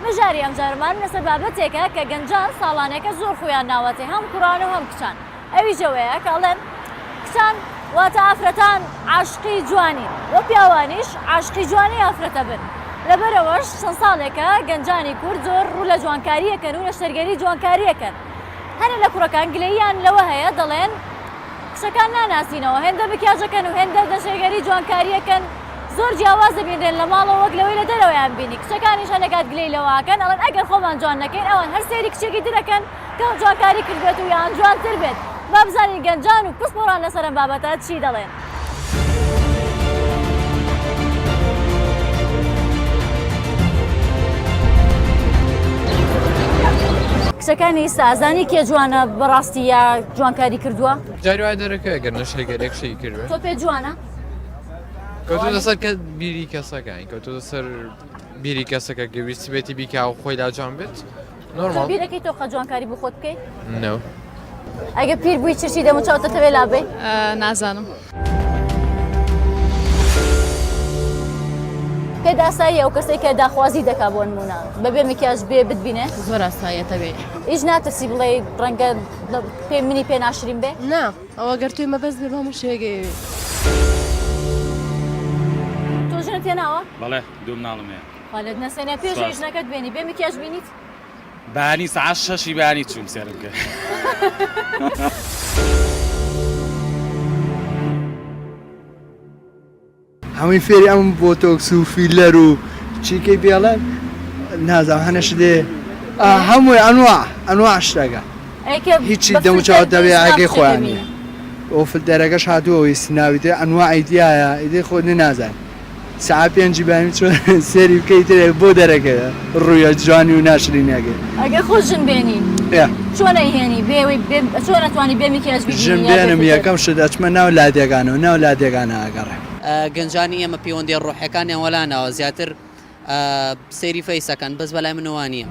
مژاری ئەمجارەمان لەسەر بابەتێکە کە گەنجان ساڵانێکە زۆر خویان ناوەتێ هەم کوڕان و هەم کچان ئەویش ئەوەیە کە ئەڵێن کچان واتە ئافرەتان عاشقی جوانین و پیاوانیش عاشقی جوانی ئافرەتە بن لەبەرئەوەش چەند ساڵێکە گەنجانی کورد زۆر ڕوو لە جوانکارییەکەن و نەشتەرگەری جوانکارییەکەن هەنێ لە کوڕەکان گلەییان لەوە هەیە دەڵێن کچەکان ناناسینەوە هێندە مکیاجەکەن و هێندە نەشتەرگەری جوانکارییەکەن زۆر جیاواز دەبینرێن لە ماڵەوە وەک لەوەی لە دەرەوەیان بینی کچەکانیش هەنێ کات گلەی لەوە ئەکەن ئەڵێن ئەگەر خۆمان جوان نەکەین ئەوان هەر سەیری کچێکی تر ئەکەن کە جوانکاری کردبێت و یان جوانتر بێت با بزانین گەنجان و پسپۆڕان لەسەر ئەم بابەتە چی دەڵێن. کچەکانی ئیستا ئەزانی کێ جوانە بەڕاستی یا جوانکاری کردووە؟ جاری وایە دەرەکەوێت گەر نەشتەرگەریەک شتێکی کردبێت. تۆ پێت جوانە؟ کەوتۆتە سەر کە بیری کەسەکانی کەوتۆتە سەر بیری کەسەکە گە ویستبێتی بیکا و خۆی لا جوان بێت نۆرماڵ. بیرەکەی تۆ قە جوانکاری بۆ خۆت بکەی؟ نۆ. ئەگە پیر بووی چرچی دەموچاوت دەتەوێ لابەی؟ نازانم. پێت ئاساییە ئەو کەسەی کە داخوازی دەکا بۆ نموونە بەبێ مکیاج بێ بتبینێ؟ زۆر ئاساییە تەبیعی. هیچ ناترسی بڵێی ڕەنگە پێ منی پێ ناشرین بێ؟ نا ئەوە گەر تۆی مەبەست بێ بە هەموو شێوەیەک ئەیەوێ. تۆ ژنت هێناوە؟ بەڵێ دوو مناڵم هەیە. خوا لێت نەسێنێ پێش ئەوەی ژنەکەت بێنی بێ مکیاج بینیت؟ بەیانی سەعات شەشی بەیانی چووم سێرم کرد. هەمووی فێری ئەم بۆتۆکس و فیلەر و چیکەی پێڵێن نازانم هەنە شتێ هەمووی ئەنوا ئەنوا شتەکە هیچی دەموچاو دەبێ ئەگەی خۆیان نییە ئەو فلتەرەکەش هاتووە ئەوی سناوی تێ ئەنواعی تایە ئیدی خۆ نازانێت سەعات پێنجی بەیانی چۆن سێری بکەی ترێ بۆ دەرەکەوێ ڕوویە جوانی و ناشرینەکەی. ئەگەر خۆت ژن بێنی چۆن ئەیهێنی بێ ئەوەی بێ چۆن ئەتوانی بێ میکیاج بیبینی ژن یا بێ بێنم فلتەر؟ یەکەم شت ئەچمە ناو لادێکانەوە ناو لادێکانە ئەگەڕێم. گەنجانی ئێمە پەیوەندیە ڕۆحیەکانیان وەلا ناوە زیاتر سەیری فەیس ئەکەن بەس بەلای منەوە وانیە.